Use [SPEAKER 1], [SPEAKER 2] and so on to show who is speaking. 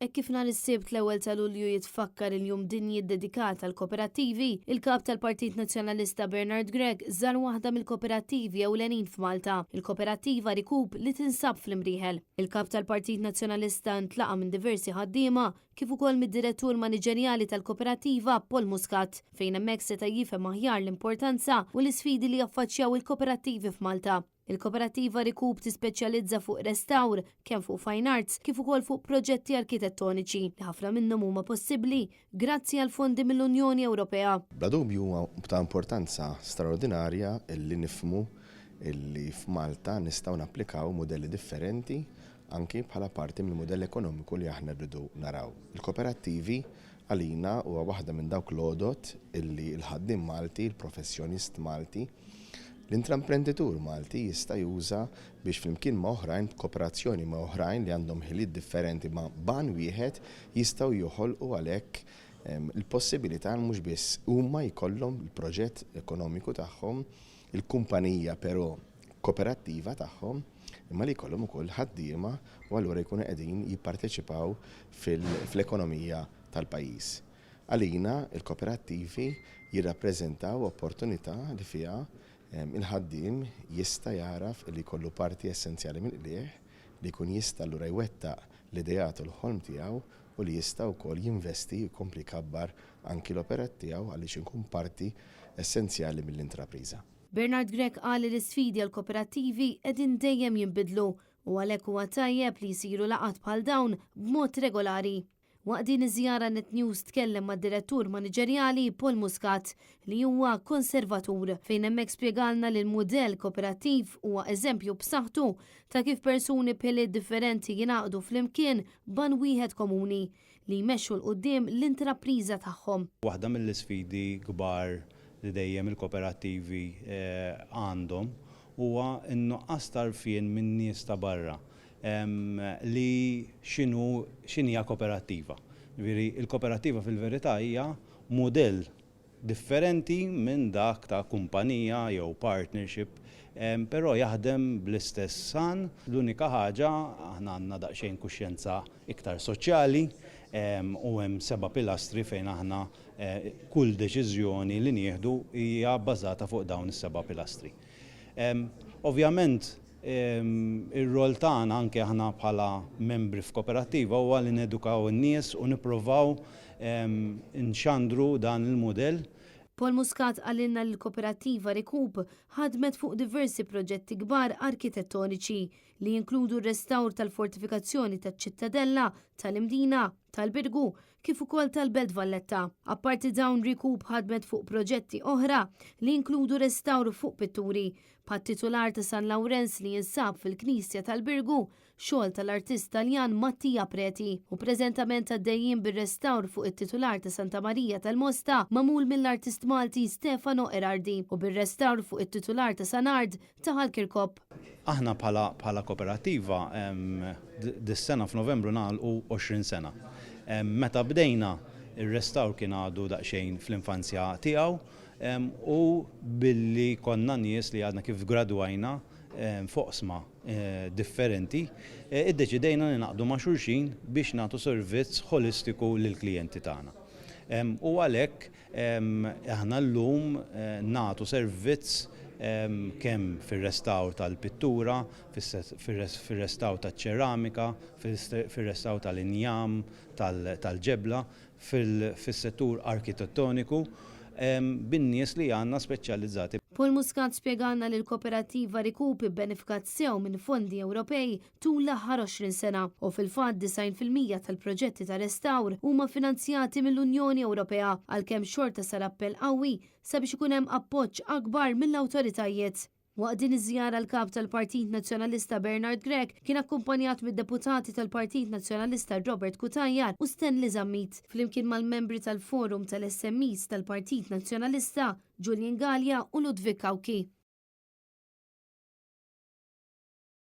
[SPEAKER 1] Hekk kif nhar is-Sibt l-ewwel ta' Lulju jitfakkar il-Jum Dinji ddedikat għall-Koperattivi, il-Kap tal-Partit Nazzjonalista Bernard Grech żar waħda mill-koperattivi ewlenin f'Malta, il-Koperattiva Rikup li tinsab fl-Imrieħel. Il-Kap tal-Partit Nazzjonalista ntlaqa' minn diversi ħaddiema kif ukoll mid-Direttur Maniġerjali tal-Koperattiva Paul Muscat, fejn hemmhekk seta' jifhem aħjar l-importanza u l-isfidi li jaffaċċjaw il-koperattivi f'Malta. Il-Koperattiva Rikup tispeċjalizza fuq restawr, kemm fuq fine arts kif ukoll fuq proġetti arkitettoniċi, li ħafna minnhom huma possibbli grazzi għal fondi mill-Unjoni Ewropea.
[SPEAKER 2] Bla dubju huwa ta' importanza straordinarja li nifhmu li f'Malta nistgħu napplikaw mudelli differenti anki bħala parti mill-mudell ekonomiku li aħna rridu naraw. Il-koperattivi għalina huwa waħda minn dawk l-għodod illi l-ħaddiem Malti, il-professjonist Malti, l-intramprenditur Malti jista' juża biex flimkien ma' oħrajn, b'kooperazzjoni ma' oħrajn li għandhom ħiliet differenti ma' b'għan wieħed, jistgħu joħolqu għalhekk il-possibilità mhux biss huma jkollhom il-proġett ekonomiku tagħhom, il-kumpanija però koperattiva tagħhom, imma li jkollhom ukoll ħaddiema u allura jkunu qegħdin jipparteċipaw fl-ekonomija tal-pajjiż. Għalina l-koperattivi jirrappreżentaw opportunità li fiha il-ħaddiem jista' jagħraf li jkollu parti essenzjali mill-qligħ, li jkun jista' allura jwettaq l-ideat u l-ħolm tiegħu u li jista' wkoll jinvesti u jkompli jkabbar anki l-operat tiegħu għaliex inkun parti essenzjali mill-intrapriża.
[SPEAKER 1] Bernard Grech qal li l-isfidi għall-koperattivi qegħdin dejjem jinbidlu u għalhekk huwa tajjeb li jsiru laqgħat bħal dawn b'mod regolari. Waqt din iż-żjara Net News tkellem mad-Direttur Maniġerjali Paul Muscat li huwa konservatur fejn hemmhekk spjegalna li l-mudell koperattiv huwa eżempju b'saħħtu ta' kif persuni b'ħiliet differenti jingħaqdu flimkien b'għan wieħed komuni, li jmexxu 'l quddiem l-intrapriża tagħhom.
[SPEAKER 3] Waħda mill-isfidi kbar li dejjem il-koperattivi għandhom huwa n-nuqqas t'għarfien min-nies ta' barra li x'inhu x'inhija koperattiva. Jiġifieri l-koperattiva fil-verità hija mudell differenti minn dak ta' kumpanija jew partnership, però jaħdem bl-istess għan. L-unika ħaġa, aħna għandna daqsxejn kuxjenza iktar soċjali u hemm seba' pilastri fejn aħna kull deċiżjoni li nieħdu hija bbażata fuq dawn is-seba' pilastri. Ovvjament, Ir-rwol tagħna anke aħna bħala membri f'koperattiva huwa li nedukaw in-nies u nipprovaw inxandru dan il-mudell.
[SPEAKER 1] Paul Muscat qalilna li l-Koperattiva Recoup ħadmet fuq diversi proġetti kbar arkitettoniċi li jinkludu r-restawr tal-fortifikazzjoni taċ-Ċittadella, tal-Imdina, tal-Birgu kif ukoll tal-Belt Valletta. Apparti dawn Recoup ħadmet fuq proġetti oħra li jinkludu restawr fuq pitturi, bħat-titular ta' San Lawrenz li jinsab fil-Knisja tal-Birgu, xogħol tal-artist Taljan Mattia Preti, u preżentament għaddejjin bir-restawr fuq it-titular ta' Santa Marija tal-Mosta magħmul mill-artist Malti Stefano Erardi u bir-restawr fuq it-titular ta' San Ard ta' Ħal Kirkop.
[SPEAKER 3] Aħna bħala bħala koperattiva dis-sena f'Novembru nagħlqu 20 sena. Meta bdejna, ir-restawr kien għadu daqsxejn fl-infanzja tiegħu u billi konna nies li għadna kif gradwajna f'oqsma differenti, iddeċidejna ningħaqdu ma' xulxin biex nagħtu servizz ħolistiku lill-klijenti tagħna. U għalhekk aħna llum nagħtu servizz kemm fir-restawr tal-pittura, fir-restawr taċ-ċeramika, fir-restawr tal-injam, tal-ġebla, fis-settur arkitettoniku bin-nies li għandna speċjalizzati.
[SPEAKER 1] Paul Muscat spjegalna li l-Koperattiva Recoup ibbenefikat sew minn fondi Ewropej tul l-aħħar 20 sena u fil-fatt 90% tal-proġetti ta' restawr huma finanzjati mill-Unjoni Ewropea għalkemm xorta sar appell qawwi sabiex ikun hemm appoġġ akbar mill-awtoritajiet. Waqt din iż-żjara l-Kap tal-Partit Nazzjonalista Bernard Grech kien akkumpanjat mid-Deputati tal-Partit Nazzjonalista Robert Cutajar u Stanley Zammit, flimkien mal-membri tal-Forum tal-SMEs tal-Partit Nazzjonalista Julian Galea u Ludwig Cauchi.